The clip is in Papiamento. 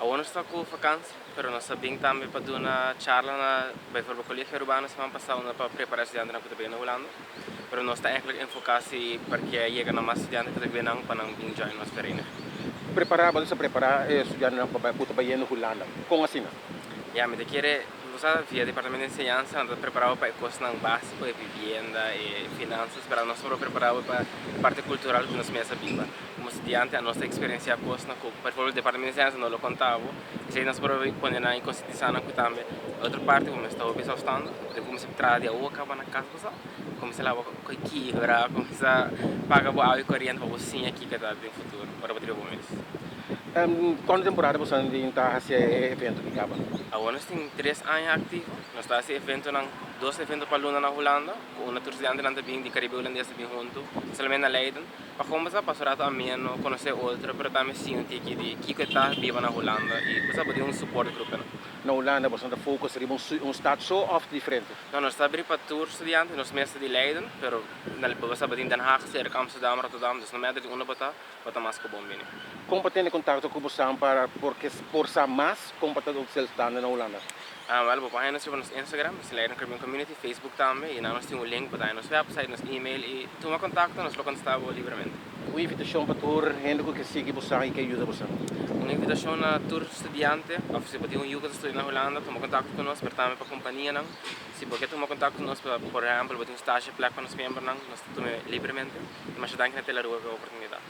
Awor nos ta ku vakansi, pero nos ta bin tambe pa duna charla na bijvoorbeeld Colegio Arubano siman pasá unda pa prepará estudiantenan ku ta biba na Hulanda. Pero nos ta eigenlijk enfoká si parke yega na mas studiante ku ta biba nan pa nan bin join nos vereniging. Prepará, bo ta prepará e studiantenan pa bai ku ta bayendo Hulanda. Kon asina? Ya, mi ta kere, bo sa via Departamento di Enseñansa nan ta prepará bo pa e kosnan básiko, e vivienda, e finansas, pero nos por prepará bo pa e parti kultural ku nos mes a biba. Komo studiante anos ta eksperensiá kosnan ku por ejemplo Departamento di Enseñansa no lo konta bo. Esei nos por pone nan i konsientisá nan ku tambe otro parti ku mester hopi zelfstandig. Bo tin kuminsá traha di awo kaba na kas bo sa, kuminsá laba koi kibra, kuminsá paga bo awa i koriente pa bo siña kiko ta den futuro ora bo ta riba bo mes. Kuantu temporada boso tin ta hasi e evento aki kaba? Awor nos tin tres aña aktivo. Nos ta hasi eventonan, dos evento pa luna na Hulanda, ku unda tur studiantenan ta bin di Karibe Hulandes ta bin huntu, solamente na Leiden. Pa kombersa, pasa un rato ameno, konosé otro, pero tambe sinti ki di kiko e ta biba na Hulanda i bo sa bo tin un support groep nan. Na Hulanda boso ta focus riba un stad so of diferente? No, nos ta abri pa tur studiante, nos mes ta di Leiden, pero na bo sa bo tin Den Haag, serka Amsterdam, Rotterdam, dus no matter di unda bo ta, bo ta mas ku bon bini. Kon pa tene kontakto ku bosan para porque por sa mas kon pa ta zelfstandig na Hulanda? Wel, bo por haña nos riba nos Instagram, nos Leiden Caribbean Community, Facebook tambe, i nan nos tin un link pa ta haña nos website, nos email i tuma kontakto, nos lo kontestá bo libremente. Un invitashon pa tur hende ku ke sigui bosan i ke yuda bosan. Un invitashon na tur studiante òf si bo tin un yu ku ta studia na Hulanda, tuma kontakto ku nos, pero tambe pa kompanianan. Si bo ke tuma kontakto ku nos pa, por ehèmpel, bo tin un stasjeplek pa nos miembernan, nos ta tuma libremente. I masha danki na Telaruga pa e oportunidat.